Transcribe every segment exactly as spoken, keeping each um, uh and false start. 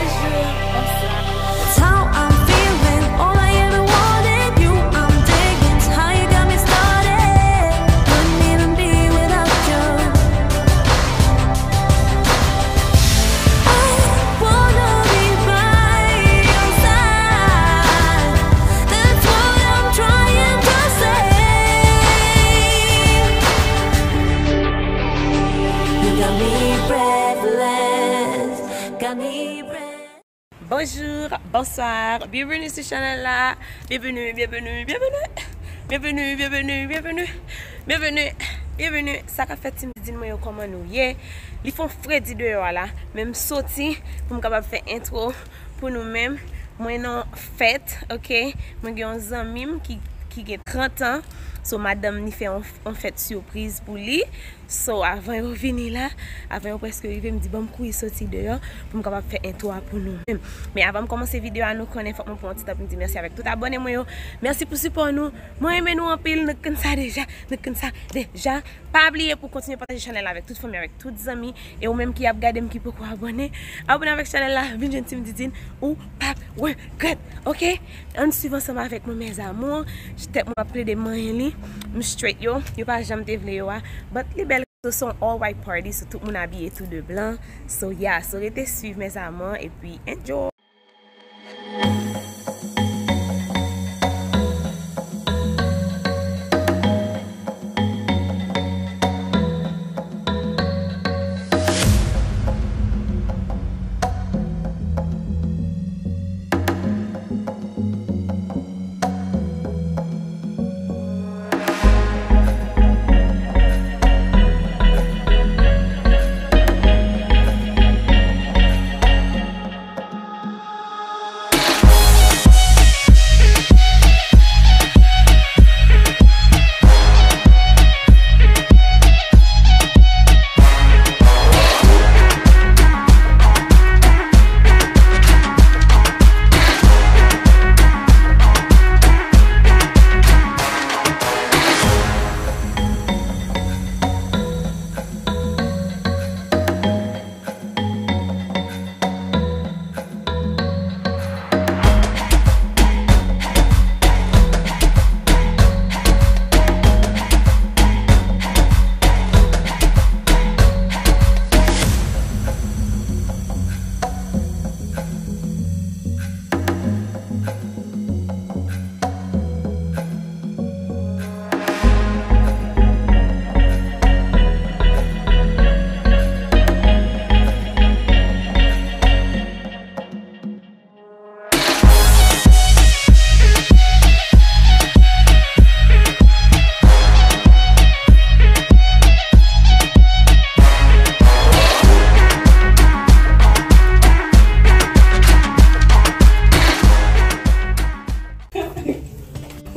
That's how I'm feeling. All I ever wanted, you I'm digging. How you got me started. Couldn't even be without you. I wanna be by your side. That's what I'm trying to say. You got me breathless, got me breathless. Bonjou, bonswa, byenveni sou chanèl la. Byenveni, byenveni, byenveni. Byenveni, byenveni, byenveni. Byenveni, byenveni. Sa k ap fèt, Team Didine mwen yo, kòman nou ye? Li fè on fredi deyò a la, men m soti pou m kapab fè entwo pou nou menm. Mwen nan fèt, oke? Mwen gen yon zanmi m ki, ki gen trant an. So, madanm ni fè on, on fèt sipriz pou li. So, avan yo vini la, avan yo prèske rive, m di, "Ban m kouri soti deyò pou m kapab fè entwo a pou nou menm." Men avan m kòmanse videyo a, nou konnen fòk mwen pran yon ti tan pou m di mèsi avèk tout abòne mwen yo. Mèsi pou sipò nou. Mwen renmen nou anpil, nou konn sa deja, nou konn sa deja. Pa bliye pou kontinye pataje chanèl la avèk tout fanmi, avèk tout zanmi. E ou menm ki ap gade m ki poko abòne, abòne avèk chanèl la, vin jwenn Team Didine, ou p ap regrèt, oke? Ann swiv ansanm avèk mwen, mes amours. Tèt mwen ap plede manyen li. M straight yo, yo pa janm te vle yo a. But li bèl, so se yon all white party, so tout moun abiye tou de blan. So yeah, so rete swiv, mes amours, epi enjoy.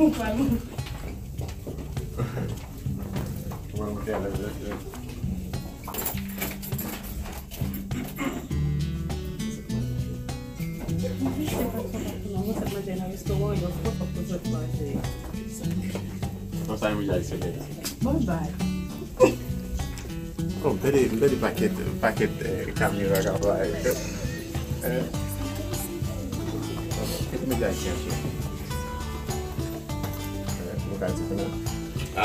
Ou pral mouri. Ou pral mouri avèk lòt yo. Konsa, yon jan di sou tèt. Bye bye. Oh, m tande, m tande pakèt, pakèt, eh, kamera k ap bay. Eh. Kèt medya Ayisyen ap soti. Eh, nou ka di kounye a.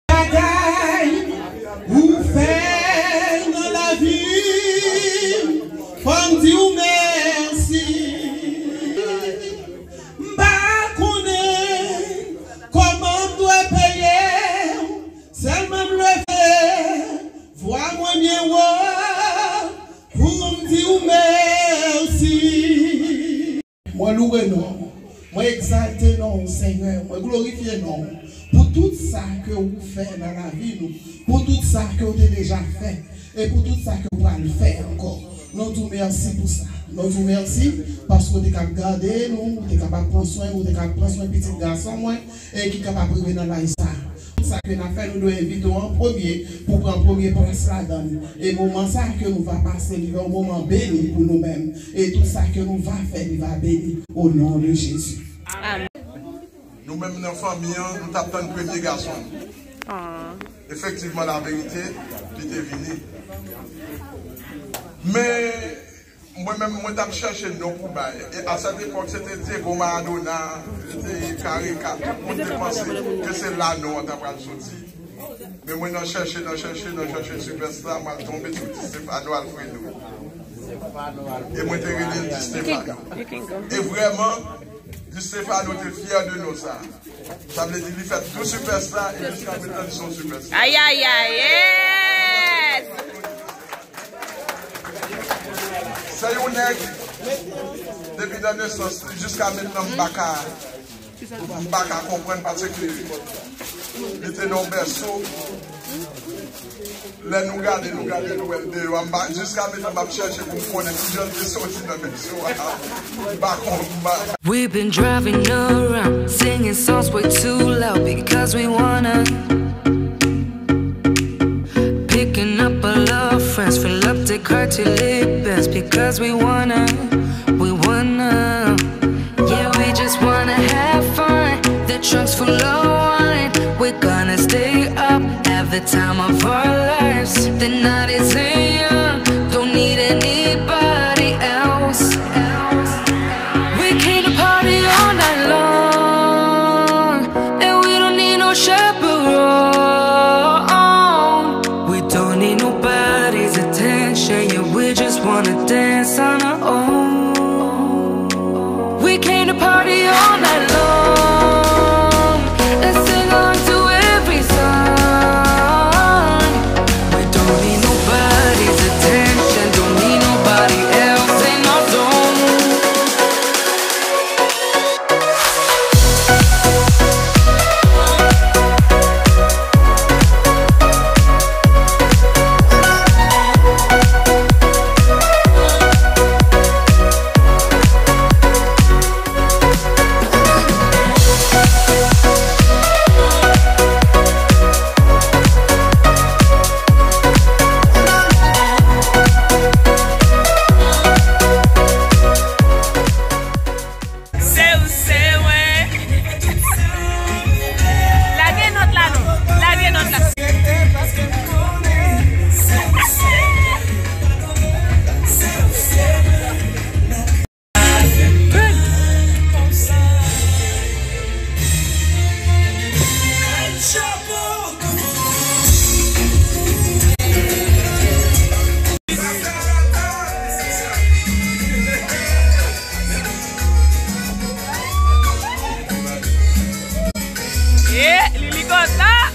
Bagay ou fè nan lavi m, fò m di w mèsi. M pa konnen kòman m dwe peye w, sèlman m leve vwa mwen byen wo pou m di w mèsi. Mwen louwe non w. Mwen egzalte non w, Senyè. Mwen glorifye non w pou tout sa ke ou fè nan lavi nou, pou tout sa ke ou te deja fè, e pou tout sa ke ou pral fè ankò. Nou di w mèsi pou sa. Nou di w mèsi paske ou te kab gade nou, ou te kapab pran swen, ou te kab pran swen pitit gason mwen, e ki kapab rive nan laj sa. Tout sa ke n ap fè, nou dwe envite w an premye pou pran premye plas ladan l. E moman sa ke nou va pase, li va yon moman beni pou nou menm. E tout sa ke nou va fè, li va beni. O non de Jezi. Amen. Nou menm nan fanmi an, nou t ap tann premye gason nou. Efektivman, laverite, li te vini. Men, mwen menm, mwen t ap chèche non pou bay. E a sèt epòk, se te Diego Maradona, se te Careca. Tout moun te panse ke se la non an ta pral soti. Men mwen nan chèche, nan chèche, nan chèche sipèsta, mwen al tonbe sou Di Stefano Alfredo. E mwen te rele l Di Stefano. E vrèman, Di Stefano te fyè de non sa. Sa vle di li fè tou sipèsta e jiska mentnan li se yon sipèsta. Ayayay, yes! Se yon nèg, depi nan nesans li jiska mentnan m pa ka, m pa ka konprann paske li te nan yon bèso. Lè nou gade, nou gade, nou wè l deyò a. M pa, jiska mentnan, m ap chèche pou m konnen kijan l te soti nan bèso a. M pa konn, m pa. We've been driving around, singing songs way too loud because we wanna. Picking up all our friends, fill up the car till it bends because we wanna, we wanna. Yeah, we just wanna have fun. The trunk's full of wine. We're gonna stay up, have the time of our lives. The night is young, don't need anybody else. We came to party all night long, and we don't need no chaperone. We don't need nobody's attention, yeah, we just wanna dance on our own. We came to party all night long and sing along to every song. We don't need nobody's attention, don't need nobody else in our zone. Se ou, se mwen. Lage nòt la non. Lage nòt la. Eh, Lili kontan.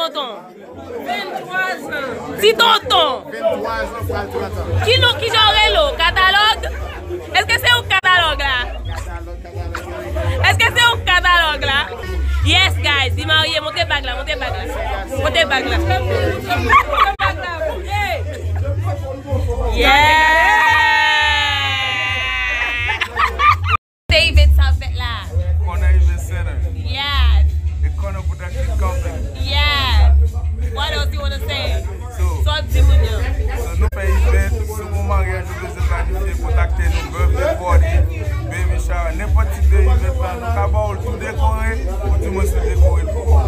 Tonton. Vennntwa zan. Ti tonton. Vennntwa zan pral trant an. Ki non, ki jan w rele w? Katalòg? Èske se ou k katalòg la? Katalòg, katalòg. Èske se ou k katalòg la? Yes, guys, li marye. Montre bag la, montre bag la. Montre bag la. Yeah! Se event sa ap fèt la. Corner Event Center. Yes. E Corner Production Company. Yes. What else you wanna say? So, sa w ap di moun yo? So, nou fè event, si w gon maryaj ou bezwen planifye, kontakte nou, birthday party, baby shower, nenpòt tip de event la, nou ka ba w l tou dekore, ou di mwen si w dekore l pou ou.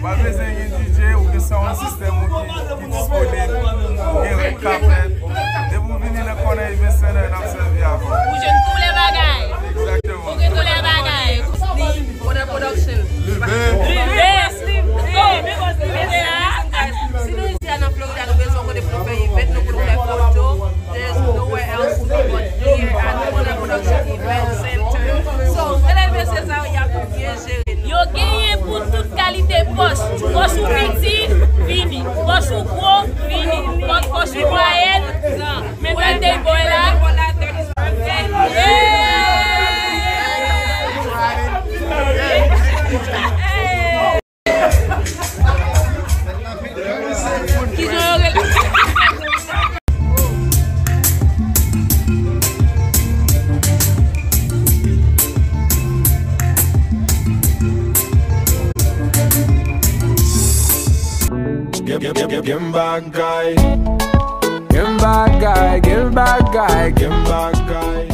Pa bezwen gen D J, ou gen sound system ou ki, ki disponib, ou gen red carpet. Depi w vini nan Corner Event Center, n ap sèvi avè w. Ou jwenn tou lè bagay. Egzakteman. Ou gen tou lè bagay. Corner Production. Live. Live. Oh, because live la. Si nou isi a nan Florida, nou bezwen kote pou nou fè event, nou pou nou fè foto, there's nowhere else to do but here at Corner Production Event Center. So, mesye sa yo, y ap byen jere nou. Yo genyen pou tout kalite pòch. Pòch ou piti, vini. Pòch ou gwo, vini. Pòch, pòch ou mwayèn, men birthday boy la. Yeah! Kijan yo rele? Gen, gen, gen, gen, gen bagay. Gen bagay, gen bagay, gen bagay.